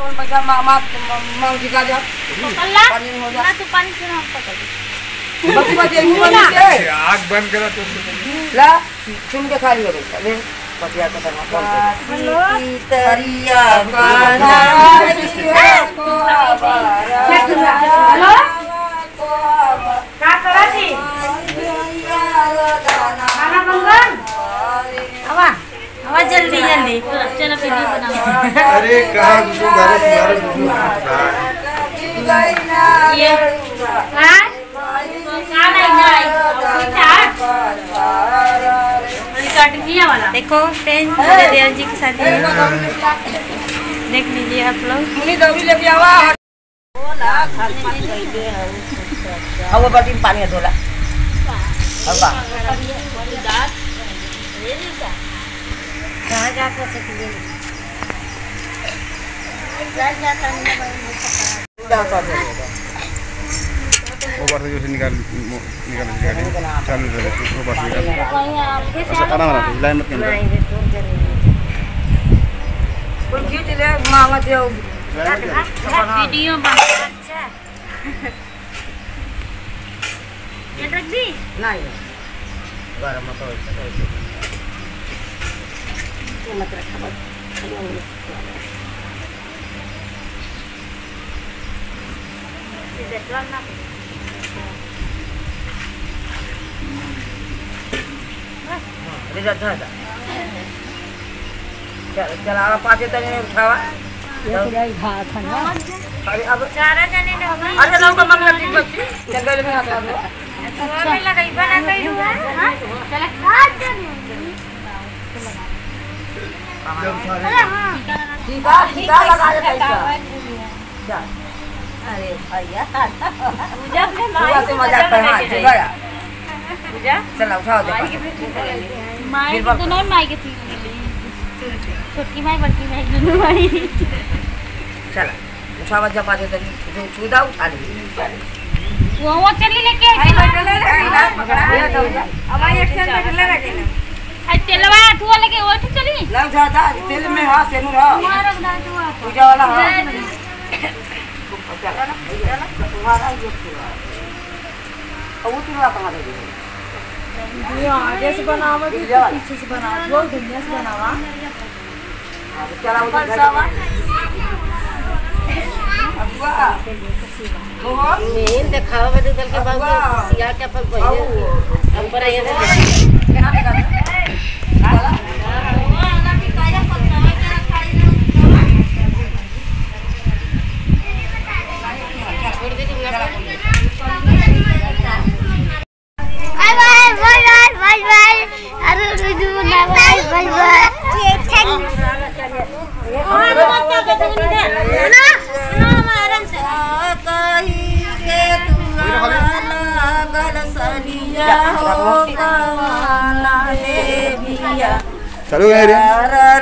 पैसा मामा मांग जी का जा पानी हो जा ना तू पानी से ना पकड़ बस बस ये मुंह से आग बंद करा तो ला चुन के खाली हो गई ले बतिया का करना कौन तरिया काना को आवारा हेलो का करा थी खाना बन आवा आवा जल्दी जल्दी चलो फिर बनाओ। अरे कहां घुसू घर ये हां का नहीं नहीं काटनिया वाला देखो फ्रेंड्स मेरे देवर जी की शादी है, देख लीजिए आप लोग। मुनी दौरी लेके आवा अब वो बाल्टी में पानी है धोला अब कहाँ जाता सकली जाता वो बार से जो निकाल निकाल गाड़ी चालू रहे वो बार से निकाल अच्छा आराम आराम से लाइन मत कर कुल खींच ले मांगा दे वीडियो बना। अच्छा ये रख दी नहीं गरम मत हो ये मत रखा बस ये ना ले जा जा चल चल आ पाँच तने उठावा अरे अब चारा जाने ने होगा। अरे लोग मंगला ठीक बच्ची जंगल में हाथ दो अच्छा में लगाई बना कई हुआ हां चल ठीक है ठीक है लगा दे पैसा चल। अरे भैया पूजा अपने माई से मजाक कर हां गया पूजा चल उठाओ दे माई के दोनों माई के थी छोटकी माई बड़की माई दोनों माई। चल उठावा जा पाँच तनी चूदा उठा ले वो चली लेके आई बैठले रहे अब आई एक्शन बैठले रहे ना आई तेलवा अठुआ लेके वो तो चली लग जाता तेल में हां सेनु रहा पूजा वाला हां तुम्हारा ये अब वो तुला कहां दे ये आगे से बनावा कि पीछे से बनावा वो दुनिया से बनावा चला उधर अबुआ मेन देखावा बदल के बाद सिया के अपन पहिले हम पर आइए bye bye bye bye bye. अरे रुजू ना बाय बाय बाय thank ना ना आराम से कही के तू लागल सनिया हो कवाना देविया चालू है रे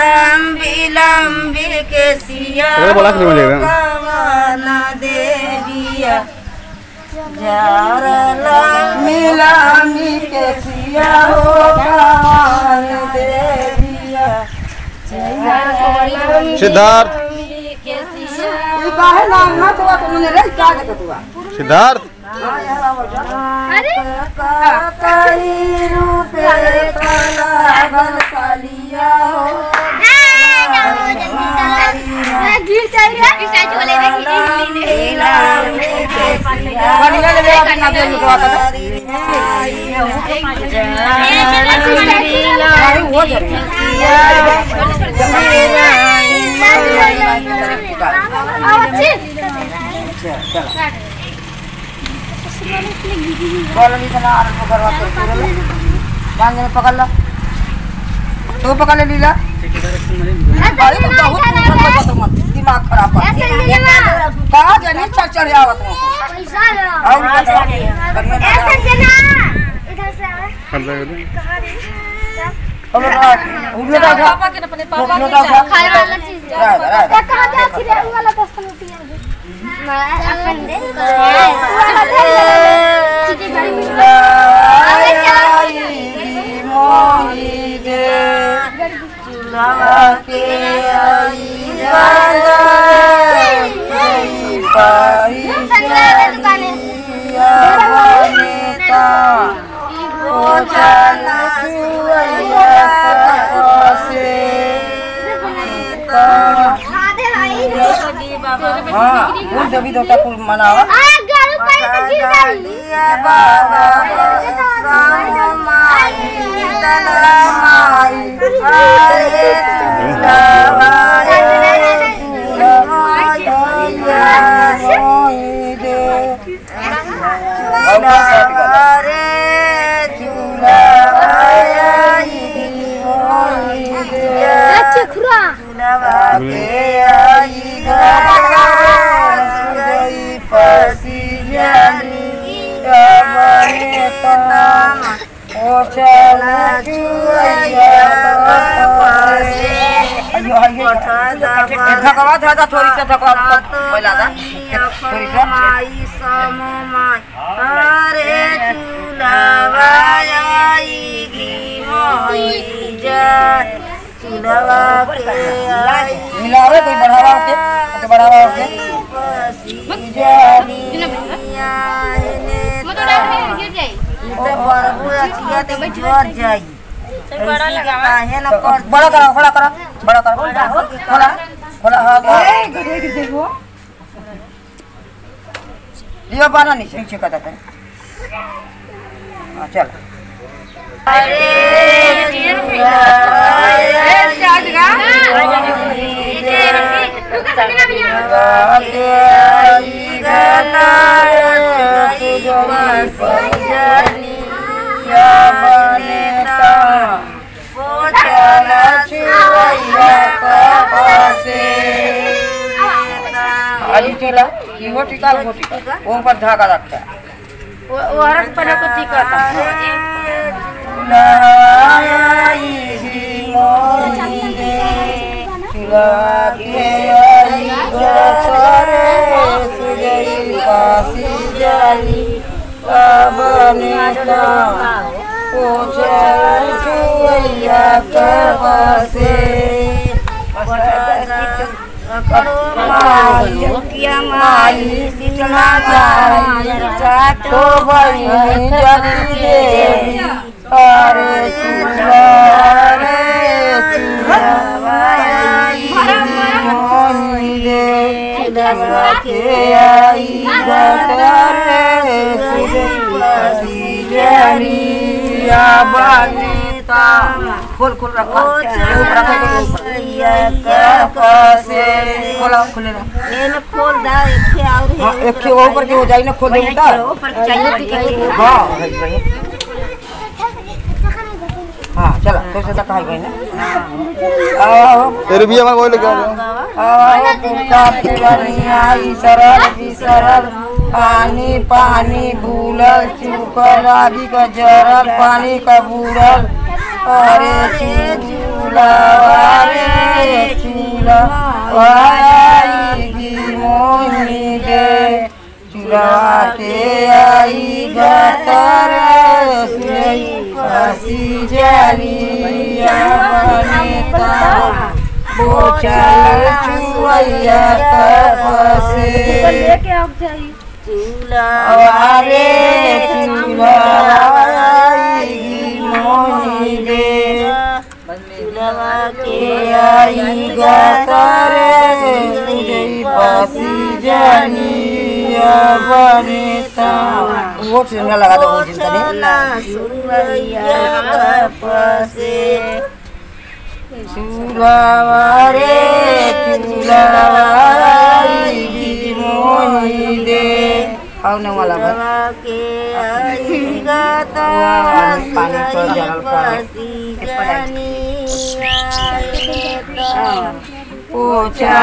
लंबी लंबी के सिया बोला के नहीं कवाना देविया जार लंबी लंबी के सिया हो कवाना देविया सिद्धार्थ ये काहे नाम ना तो तुमने रे का देखत हुआ सिद्धार्थ अरे कई रूपे लागल सालिया हो गिर जाएगा स्टैचू वाले बढ़िया ले अपना दे लुकवा कर अरे वो जरूर में पकड़ ला तो पकड़ ले लीला। अरे तो बहुत दिमाग खराब कर कहा जानी चढ़ चढ़ आवत हो और पापा के अपने पापा के खाए वाला चीज कहां जा फिर वो वाला पसंद होती है मैं अपन दे वाला दे चीजें गाड़ी में मोही दे चुला के आई। हां कुल देवी देवता कुल मनावा आ गारू पाई तो गिर जाई बाबा माई तला माई अरे थोड़ी सा पहला था थोड़ी सा माई सममाई अरे चुलावाई मोई जा चुलावा के आई मिलावे कोई बढ़ावा के तो बढ़ावा के जानी मत उड़ा गिर जाई तो बड़बू अथिया ते जर जाई बड़ा लगावा काहे न कर बड़ा करा बड़ा करा बड़ा करा खोला खोला हां ए गरे के देखो लियो बाना नीचे नीचे का देते हां चल अरे ए चार्ज का रुका संजना भैया अजी चला ये टीका वो टीका वो पर धागा रखा है वो हरस पर को टीका था खोल खोल रखा खोला खुले ना खोल दा एक और हां एक के ऊपर के हो जाई ना खोल देता ऊपर चाहिए हां भाई हां चला तो से तक भाई ना आओ तेरे बिया में बोल के आओ पुता आई सरल बिसरल पानी पानी भूलल चुकल आगी का जरल पानी का बूढ़ल अरे चूला रे चूला आई मोहिनी दे चूला के आई गतर फसी जालिया बोचल चुवैया कपसे लेके आप जाई चूला अरे चूला आई मोहिनी दे चूला के आई गतरे सुजई पासी जानिया बनेता वो चिन्ह लगा दो वो चिंता नहीं सुरैया कपसे चूला रे चूला आई मोहिनी दे आओ ना वाला भाई के आई गता पानी पर जरल पानी पोछा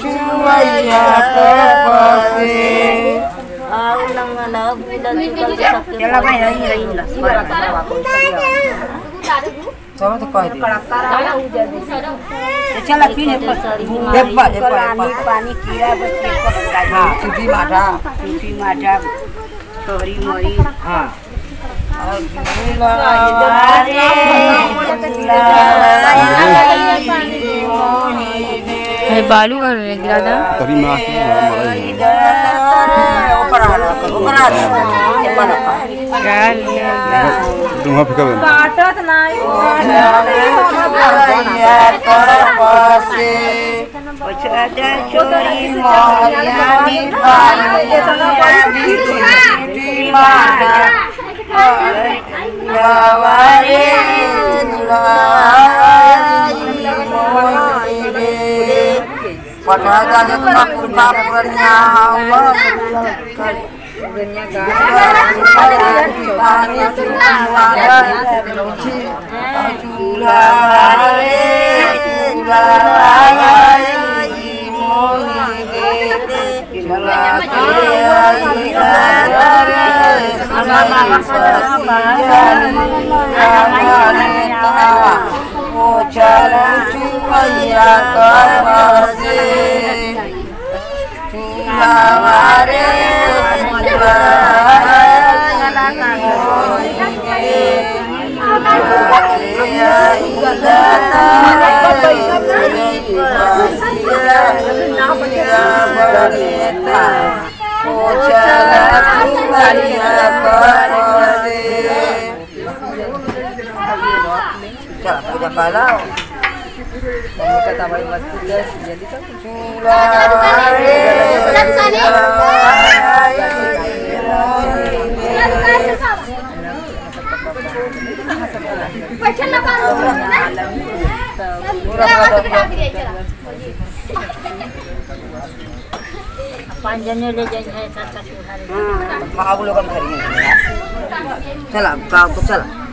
चुवैया कपसे चला भाई रही रही सब तो कह दे चला फिर एक बार पानी कीड़ा बच्चे हां चुटी माटा चुटी माटा छोरी मोरी हां अरे बालू का गिरा था तभी मां की मरा ही ऊपर आ ऊपर आ ऊपर आ तुम फेंका दे काटत नहीं चला गाँव को चला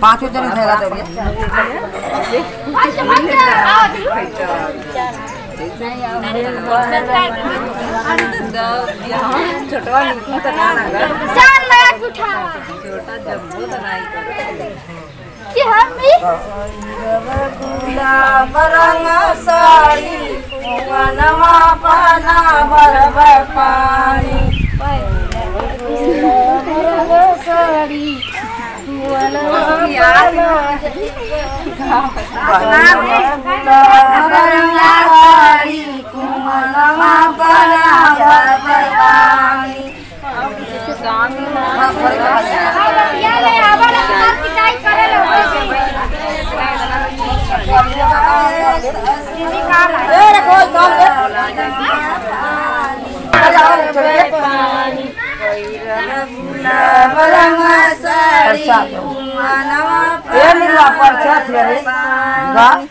पाँचों जने ठहरा दे Lah,